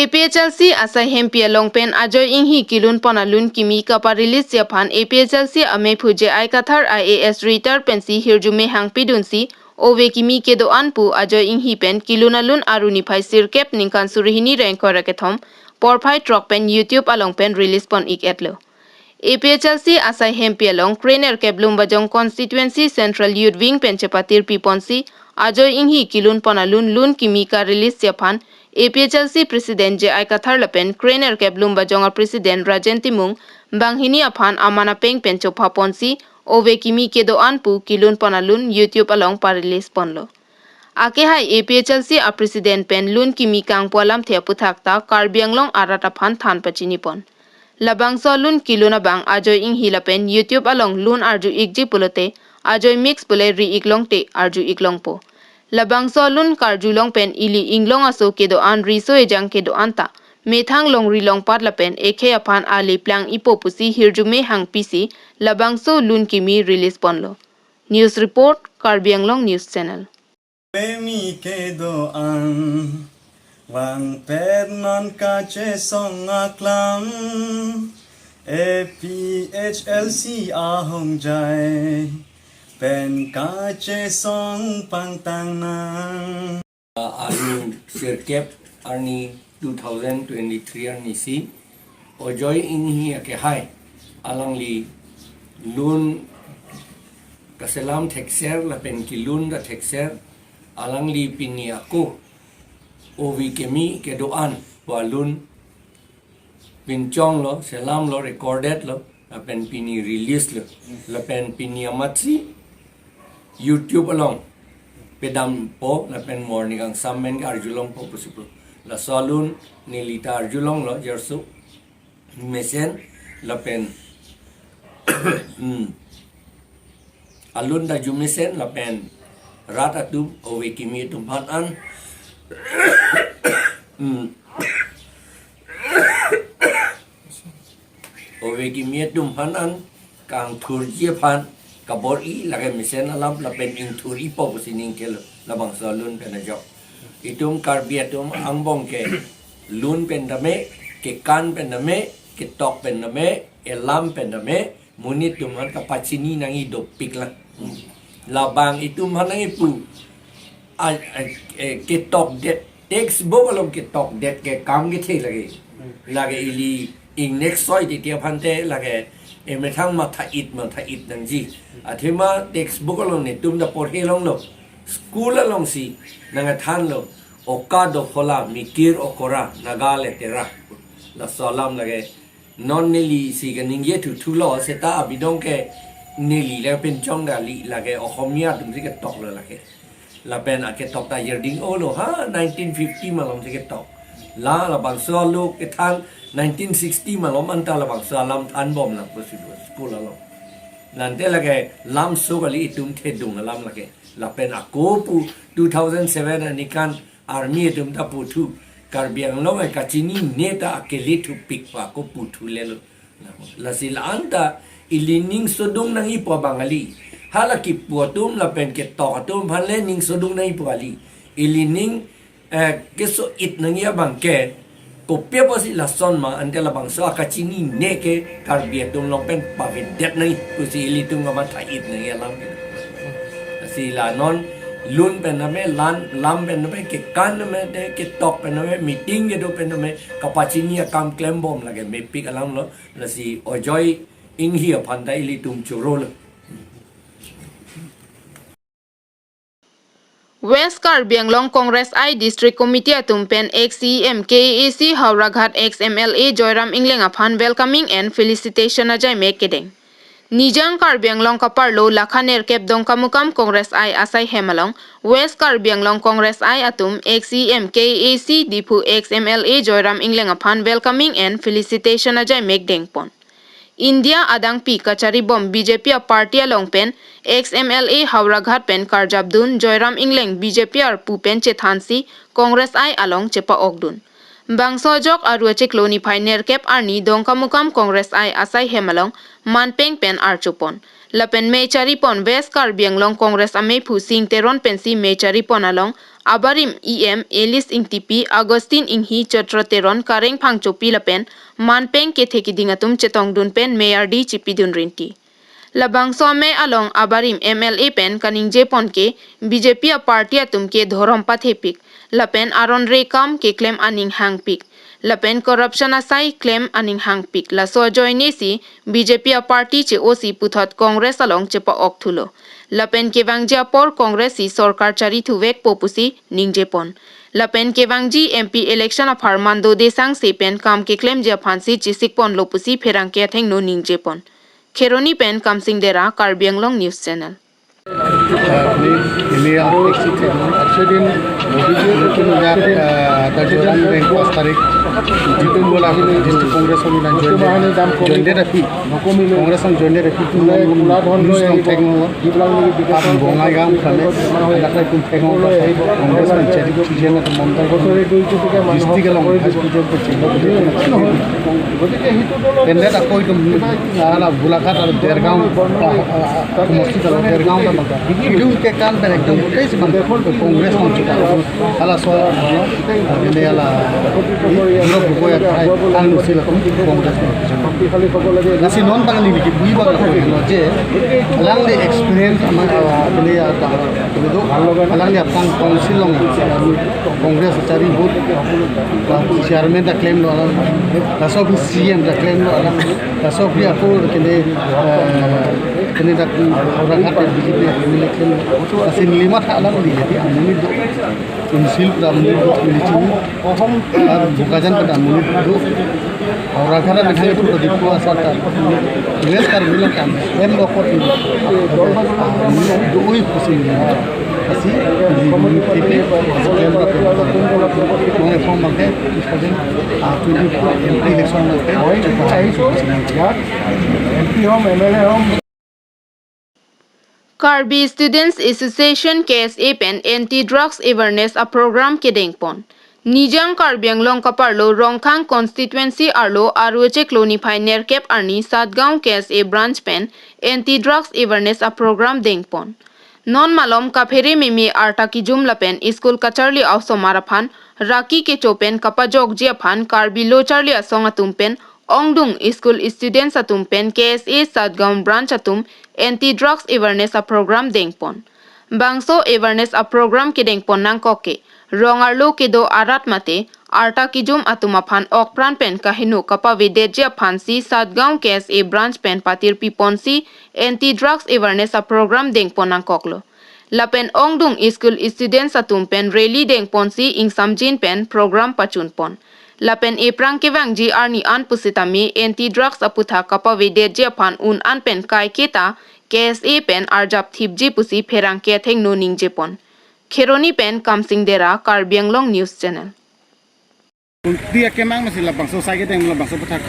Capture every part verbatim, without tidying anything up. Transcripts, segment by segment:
A P H L C asai hempi along pen ajoy inghi kelun pon alun kimi kapa release aphan A P H L C amephu J I Kathar I A S retired pensi hirjume hangpidunsi ove kimi kedo-an pu ajoy inghi pen kelun alun aru niphai sirkep ningkan suri hini ra ingkoi ra kethom porphai throk pen YouTube along pen release pon ik etlo. A P H L C asai hempi along kre nerkep Lumbajong constituency Central Youth Wing pen chepatir piponsi ajoy inghi kelun pon alun lun kimi ka release aphan A P H L C President J I Kathar lapen kre nerkep Lumbajong a President Rajen Timung banghini aphan aman apeng pen chopha ponsi ove kimi kedo-an pu kelun pon alun YouTube along pa release ponlo. Akehai A P H L C a President pen lun kimi kangpu alamthe aputhak ta Karbi Anglong arat aphan than pachini pon. Labangso lun kelun abang ajoy inghi lapen YouTube along lun arju ikji pulote ajoy mix pule ri ik longte arju ik longpo. Labangso lun karjulong pen ili inglong aso kedo-an riso ejang kedo-an ta methang longri longpat lapen ekhei aphan ale plang ipo pusi hirjume hangpisi labangso lun kimi release ponlo. News report, Karbi Anglong News Channel. Pemi kedo-an vangpet non kachesong aklam A P H L C ahongjai pen kachesong pangtang nang. Aru sirkep arni two thousand twenty-three arnisi ajoy inghi akehai alangli lun kaselam thekser lapen kelun ta thekser alangli pini ako ove kimi kedo-an pu alun pinchonglo, selamlo, recordedlo, lapen pini releaselo, lapen pini amatsi YouTube along pedampo, lapen morning angsam pen ke arjulongpo pusi pu. Laso alun neli ta arjulonglo, jerso mesen, lapen hmm, alun ta arju mesen lapen rat atum ove kimi atum aphan an hmm, ove kimi atum aphan an kangthurji aphan kabor-i lake mesen alam lapen ingthur-ipo pusi ning kelo labangso lun pen ajok. Itum Karbi atum angbong ke lun pen tame, kekan pen tame, ketok pen tame, elam pen tame, monit atum aphan kapachini nangji dopik lang. Labang itum aphan nangjipu a, a, eh, ketokdet, textbook along ketokdet ke kam kethe lake. Lake ili ingnek soi titi aphan te lake emethang matha-it matha-it nangji. Athema textbook along netum ta porhe longlo. School alongsi nangkethanlo. Oka dophola mikir okora naga letera. Laso alam lake non nelisi keningje thuthulo seta abidong ke neli le pinchong dali lake Ohomia atumsi ketoklo lake. Lapen aketok ta yerding olo ha nineteen fifty malomsi ketok. La labangso alo kethan nineteen sixty malom anta labangso alam thanbom lang pusi school along. Lante lake lamso kali itum thedung alam lake. Lapen ako pu two thousand seven anikan army atum ta puthu Karbi Anglong ai kachinine ta akele thupik pa ako puthu lelo. Lasi la-an ta ili ning sodung nangjipo abang kali. Hala kipu atum lapen ketok atum aphan le ning sodung nangjipo kali. Ili ning eh, keso-it nangji abang ke kopi apotsi lason ma ante labangso akachinine ke Karbi atum along pen pavedet nangji pusi ilitum kamatha-it nangji alam ke. Lasi la non lun pen tame, lan lam pen tame, kekan tame, te ketok pen tame, meeting kedo pen tame kapachini akam klembom lake mepik alamlo. Lasi ajoy inghi aphan ta ilitum chorolo. West Karbi Anglong Congress I District Committee atum pen ex C E M K A A C Howraghat ex M L A Joyram Engleng aphan welcoming and felicitation ajai mek kedeng. Nijang Karbi Anglong kaparlo lakha nerkep Dongkamukam Congress I asai hem along West Karbi Anglong Congress I atum ex C E M K A A C Diphu ex M L A Joyram Engleng aphan welcoming and felicitation ajai mek dengpon. India adangpi kacharibom B J P a party along pen ex M L A Howraghat pen karjapdun Joyram Engleng B J P arpu pen chethansi Congress I along chepa-okdun. Bangso ajok Aru achiklo niphai nerkep arni Dongkamukam Congress I asai hem along manpeng pen archupon. Lapen mei charipon West Karbi Anglong Congress amephu Sing Teron pensi mei charipon along abarim E M Alice Ingtipi, Augustine Inghi, Chatra Teron, Kareng Phangchopi lapen manpeng kethe kiding atum chetongdun pen mei ardi chipidun rinti. Labangso amei along abarim M L A pen kaningjepon ke B J P aparty atum ke dhorom pathepik lapen aron rekam keklem aning hangpik lapen corruption asai klem aning hangpik, laso ajoine si B J P aparty che-osi puthot Congress along chepa-okthulo. Lapen kevangji apor Congress si sorkar charithuvekpo pusi ningjepon. Lapen kevangji M P election apharman dode sangse pen kam keklemji aphansi chesikponlo pusi pherangke athengno ningjepon. Kheroni pen Kamsing Dera, Karbi Anglong News Channel. Ini, ini yang fix itu. Actually, mungkin juga, eh, terjadi yang pas tarik itu bola district Congress kami dan join, join deh tapi Congress yang join deh tapi itu news yang tengok apa Bongaigaon kami, ada saya pun tengok apa Congress yang jadi tujuan atau mantan district along hospital kecil. Pendek aku itu ala Golaghat atau Dergaon, ah, ah, ah, mesti kalau Dergaon kan bangka. Itu ke kan pendek itu mesti sebentar Congress mau cakap. Ala so, ini ala Europe buku ya, anu sila Congress mau cakap. Nasi non bang ini bikin bui bang aku yang je, alangli experience ama, ah, ini ya, itu, alangli apang council along, Congress cari vote, ah, chairman ta claim lo alang, laso aphi C M ta claim lo alang, laso aphi ako kene, eh, kene dak Howraghat B J P M L A claim lo. Lasi neli matha alangli, jadi amonit do, council pura amonit do, neli chini, ah, Bokajan pura amonit do. Howraghat amethang itu tadi puasa kan. West Karbi Anglong kan. Em lokot ini. Doi kusin ini. Kasi ini tipi. Sekian berapa? Mau form pakai. Twenty four M P election pakai. M P hom, M L A hom. Karbi Students Association, K S A pen Anti Drugs Awareness a program kedengpon. Nijang Karbi Anglong kaparlo Rongkhang constituency arlo Aru achiklo niphai nerkep arni Satgaon K S A branch pen Anti Drugs Awareness a program dengpon. Non malom kaphere meme arta kijum lapen school kacharli a-osomar aphan raki kecho pen kapajokji aphan Karbi Lo Charli Asong atum pen ongdung school students atum pen K S A Satgaon branch atum anti drugs awareness a program dengpon. Bangso awareness a program kedengpon nangkok ke rong arlo kedo arat mate arta kijum atum aphan okpran pen kaheno kapavedetji aphansi Satgaon K S A branch pen patirpiponsi anti drugs awareness a program dengpon nangkoklo. Lapen ongdung school students atum pen rally dengponsi ingsamjin pen program pachunpon. Lapen ephrang kevangji arni an pusitame anti drugs aputhak kapavedetji aphan un an pen kaiketa K S A pen arjap thipji pusi pherangke athengno ningjepon. Kheroni pen Kamsing Dera, Karbi Anglong News Channel. Dia kemang masih labangso, saya kita yang labangso petak.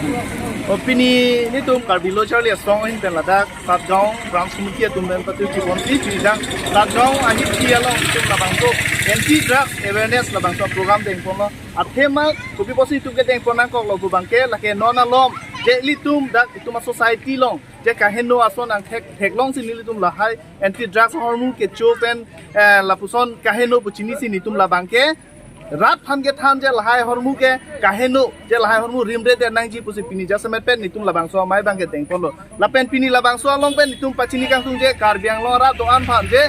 O pini nelitum Karbi Lo Charli Asong ahin pen ladak Satgaon branch committee atum pen patut chibonsi chijang Satgaon ahin pi along itum labangso anti drugs awareness labangso program dengponlo. Athema kopi pusi itum kedengpon nangkoklo pu abangke lake non alom je ilitum dak itum a-society along je kaheno ason angthek theklongsi nelitum lahai anti drugs ahormu kecho pen, eh, lapuson kaheno pu chinisi nelitum labangke rat aphan kethan je lahai ahormu ke kaheno je lahai ahormu rimredet nangji pusi pini jasemet pen nelitum labangso amei abangke dengponlo. Lapen pini labangso along pen nelitum pachini kangtung je Karbi Anglong arat do-an aphan je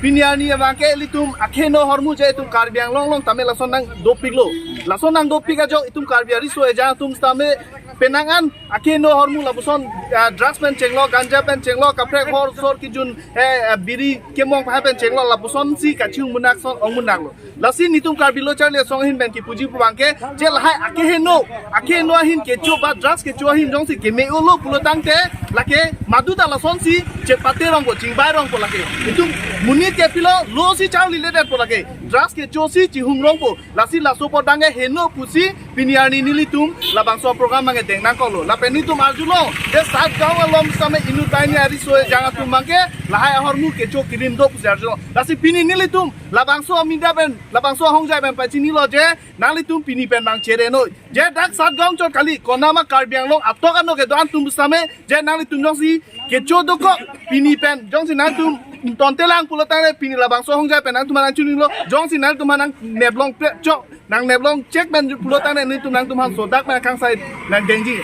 pini arni abangke ilitum akeheno ahormu je itum Karbi Anglong along tame lason nangdopiklo. Lason nangdopik ajok itum Karbi ariso ejang atum tame penang an akeheno ahormu lapuson, ah, drugs pen chenglo, ganja pen chenglo, kaprek hor sor kijun, eh, ah, biri kemong pahai pen chenglo, lapusonsi kachung munak son ong munaklo. Lasi nelitum Karbi Lo Charli Asong ahin pen kipuji pu abangke je lahai akeheno, akeheno ahin kecho ba drugs kecho ahin jongsi keme-olo pulo tangte Lake madu ta lasonsi chepate rongpo, chingbai rongpo lake. Itum monit ke pilo, lo si charli ledet po lake. Drugs kecho si chihung rongpo. Lasi laso apot dang ke heno pusi pini arni nelitum labangso program abang ke deng nangkoklo. Lapen nelitum arjulo, je Satgaon along same inut banghini ariso ejang atum abang ke lahai ahormu kecho kirim do pusi arjulo. Lasi pini nelitum labangso amida pen, labangso ahongjai pen pachinilo je nanglitum pini pen abang chere noi. Je dak Satgaon chot kali, konama Karbi Anglong atok ano kedo-an atum same, je nanglitum jongsi kecho dokok, pini pen jongsi nangtum tontelang pulo tangte pini labangso ahongjai pen nangtum aphan nangchinilo, jongsi nangtum aphan nangneplong pe chok, nangneplong chek pen pulo tangte nelitum nangtum aphan sodak pen kangsai nangdengji.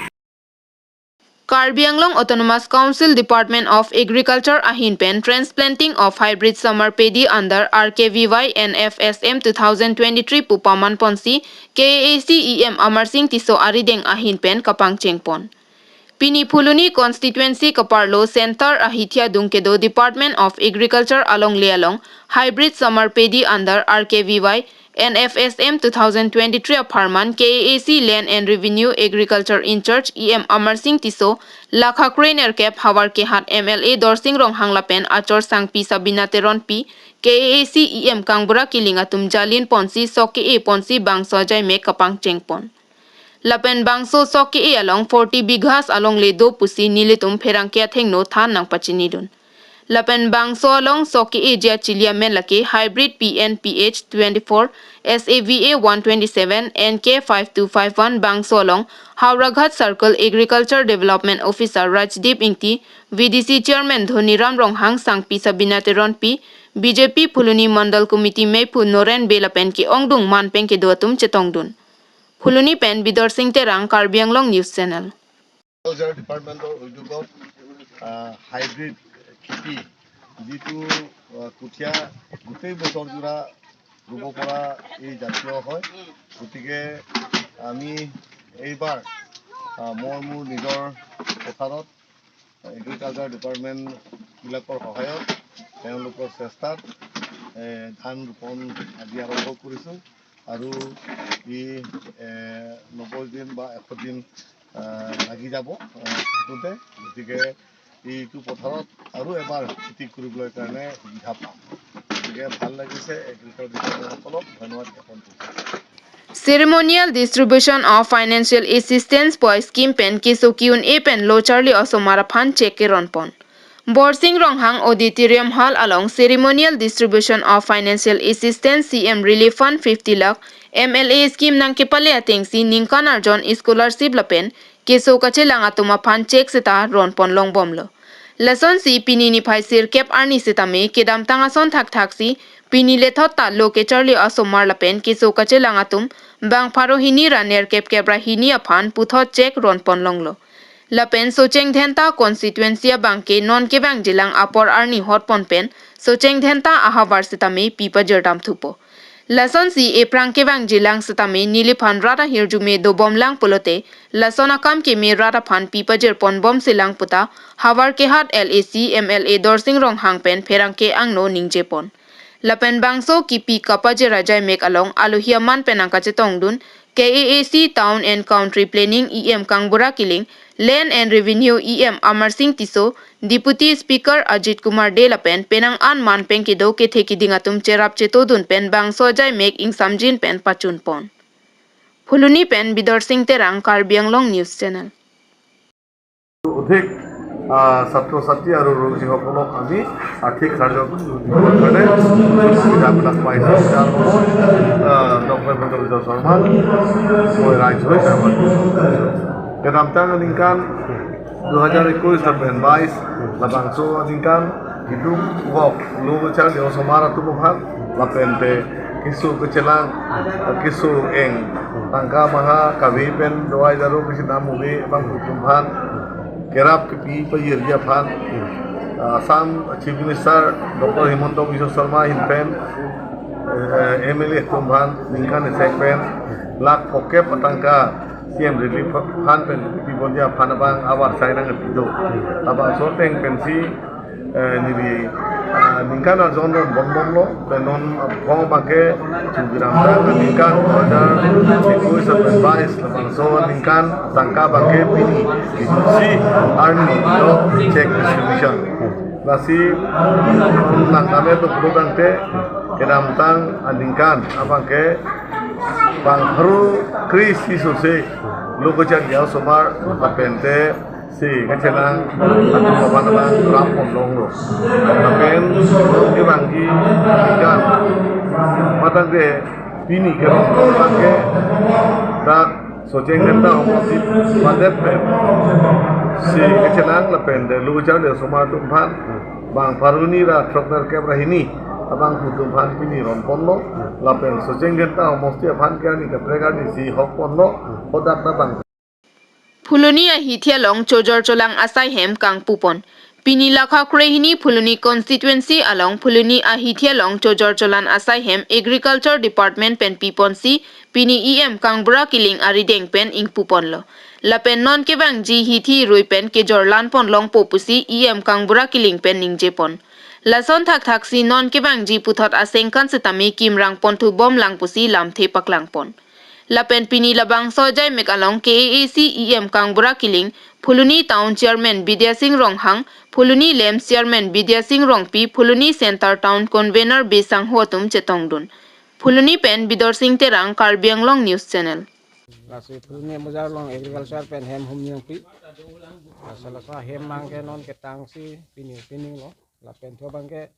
Karbi Anglong Autonomous Council Department of Agriculture ahin pen Transplanting of Hybrid Summer Paddy under R K V Y N F S M two thousand twenty-three pu paman ponsi K A A C E M Amarsing Tisso arideng ahin pen kapangcheng pon. Pini Phuloni constituency kaparlo Center ahithia adung kedo Department of Agriculture alongle along Hybrid Summer Paddy under R K V Y N F S M two thousand twenty-three apharman K A A C Land and Revenue Agriculture in-charge E M Amarsing Tisso, lakha kre-nerkep Havar Kehat M L A Dorsing Ronghang lapen achor sangpi Sabina Teronpi, K A A C E M Kangbura Killing atum jalin ponsi sok ke-e ponsi bangso ajaimek kapangcheng pon. Lapen bangso sok ke-e along forty bighas alongle do pusi nelitum pherangke athengno than nangpachinidun. Lapen bangso along sok ke-e ji achili amen lake Hybrid P N P H twenty-four, S A V A one twenty-seven, N K five two five one. Bangso along Howraghat Circle Agriculture Development Officer Rajdeep Ingti, V D C Chairman Dhoniram Ronghang, sangpi Sabina Teronpi, B J P Phuloni Mandal Committee meiphu Noren Bey lapen ke-ongdung man pen kedo atum chetongdun. Phuloni pen Bidorsing Terang, Karbi Anglong News Channel. Agriculture Department-or উদ্যোগত, আহ, হাইব্ৰিড খেতি, যিটো, আহ, কঠীয়া গোটেই বছৰজোৰা ৰুব পৰা এই জাতীয় হয়। গতিকে আমি এইবাৰ, আহ, মই মোৰ নিজৰ পথাৰত এগ্ৰিকালচাৰ ডিপাৰ্টমেণ্টবিলাকৰ সহায়ত, তেওঁলোকৰ চেষ্টাত, এ, ধান ৰোপণ আজি আৰম্ভ কৰিছোঁ। আৰু ই, এ, নব্বৈ দিন বা এশ দিন, আহ, লাগি যাব, আহ, থাকোঁতে। গতিকে এইটো পথাৰত আৰু এবাৰ খেতি কৰিবলৈ কাৰণে সুবিধা পাম। গতিকে ভাল লাগিছে এগ্ৰিকালচাৰ ডিপাৰ্টমেণ্টসকলক ধন্যবাদ জ্ঞাপন কৰিছোঁ। Ceremonial distribution of financial assistance pu scheme pen keso ki-un-e pen lo charli osomar aphan cheque keron pon. Borsing Ronghang Auditorium Hall along ceremonial distribution of financial assistance, C M Relief Fund fifty lakh, M L A scheme nangkepale atengsi ningkan arjon scholarship lapen keso kachelang atum aphan cheque seta ron pon longbomlo. Lasonsi pini niphai sirkep arni sitame kedamtang ason thakthaksi pini lethot ta lo kecharli osomar lapen keso kachelang atum bang pharo hini ra nerkep kep ra hini aphan puthot cheque ron pon longlo. Lapen Socheng Dhenta constituency abang ke non kevangjilang apor arni hot pon pen Socheng Dhenta ahavar sitame pi pajirdam thupo. Lasonsi ephrang kevangjilang sitame neliphan rat ahirjume dobomlang pulote, lason akam keme rat aphan pi pajir ponbomselang puta Havar Kehat L A C M L A Dorsing Ronghang pen pherangke angno ningje pon. Lapen bangso kipi kapajir ajaimek along alohi aman pen nangkachetongdun K A A C Town and Country Planning E M Kangbura Killing, Land and Revenue E M Amarsing Tisso, Deputy Speaker Ajit Kumar Dey lapen penang an man pen kedo kethe keding atum cherap chetodun pen bangso ajaimek ingsamjin pen pachun pon. Phuloni pen Bidorsing Terang, Karbi Anglong News Channel. অধিক, আহ, ছাত্ৰ ছাত্ৰী আৰু ৰোগীসকলক আমি আৰ্থিক সাহায্য দিবৰ কাৰণে সুবিধাবিলাক পাইছোঁ। যাৰ ফলত, আহ, ডক্টৰ হিমন্ত বিশ্ব শৰ্মা মই ৰাইজ হৈ সেৱা কৰিছোঁ। Kedamtang aningkan dua hajar ekuis lapen bais, labangso aningkan itum wok lo charli osomar atum aphan lapen te keso kachelang, keso eng, tangka maha kave pen dawai daru kisi dam ave abang atum aphan kerap kepi pajirji aphan, ah, Assam Chief Minister Doctor Himanta Biswa Sarma ahin pen, eh, M L A atum aphan ningkan isi pen lakh phokep atangka C M Relief Fund pen pibomji aphan abang avar sai nangpido. Labangso ateng pensi, eh, neli Ah, ningkan arjon ron bonbomlo, pen non aphong abangke chubiram ta ningkan hajar ekkuis pen bais labangso ningkan tangka abangke pini isi arni lo check distribution. Lasi nangkame to pulo tangte kedamtang aningkan abangke bang haru kre-isi sose lo kacharli asomar lapen te si kachelang atum aphan abang rap ponlonglo. Lapen kevangji ningkan matangte pini kerong abangke dak Socheng Dhenta Homosti padet pen si kachelang lapen te lo kacharli asomar atum aphan bang Phalguni ra throknerkep ra hini abang atum aphan pini ron ponlo. Lapen Socheng Dhenta Homosti aphan ke arni kaprek arni isi hok ponlo. Hadak ta bang Phuloni ahithi along chojor cholang asai hem kangpupon. Pini lakha krehini Phuloni constituency along Phuloni ahithi along chojor cholang asai hem Agriculture Department pen piponsi pini E M Kangbura Killing arideng pen ingpuponlo. Lapen non kevangji hithi rui pen kejor lan ponlongpo pusi E M Kangbura Killing pen ningjepon. Lason thakthaksi non kevangji puthot asengkan setame kimrang ponthu bomlang pusi lamthe paklangpon. Lapen pini labangso ajaimek along K A A C E M Kangbura Killing, Phuloni Town Chairman Bidya Sing Ronghang, Phuloni LAMPS Chairman Bidya Sing Rongpi, Phuloni Center Town Convener Bey Sangho atum chetongdun. Phuloni pen Bidorsing Terang, Karbi Anglong News Channel. Lasi Phuloni Bojar along agriculture pen hem hum ningpi. Lasi laso hem abangke non ketangsi pini pininglo. Lapen thu abangke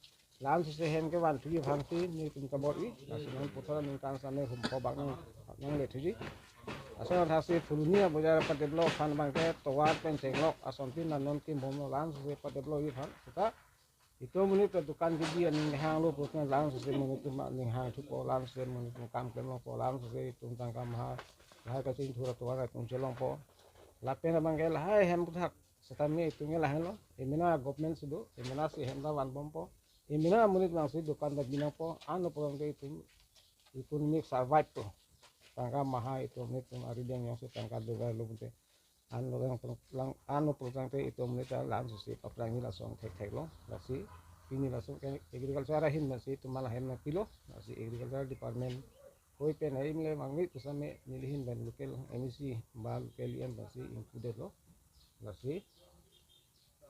la-an sose hem kevan thuji aphansi nelitum kabor-i. Lasi non puthot aningkan same hum pho bak nang nangle thuji. Laso athaksi Phuloni abojar padevelop aphan abangke tovar pen chenglok asontin na non kimbomlo la-an sose padevelopji aphan. Seta itum monit ta dukan kebi aning hanglo puthot la-an sose monit atum aning hang thupo, la-an sose monit atum kam klemlongpo, la-an sose itum tangka maha lahai kachingthur atovar atum chelongpo. Lapen abangke lahai hem puthak setame itum ke lahenlo. Emena government si do, emena si hem ta vanbompo. Emena monit nangsi dukan ta binangpo, ano pulang ke itum economic survive to. Tangka maha itum monit atum arideng jongsi tangka dogar lo pute. Ano lang lang ano pulang te itum monit ta la-an sose paphrangji lason thektheklo. Lasi pini lason ke agriculture ahin lasi itum mala hem nangpilo. Lasi agriculture department hoi pen aim le mangmi pusame nelihin pen local M A C ba local E M pensi ingkudetlo. Lasi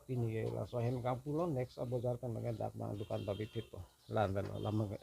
pini ke laso hem kangpulo, next abojar pen abangke dak abang dukan ta bithitpo. La-an pen lam abangke.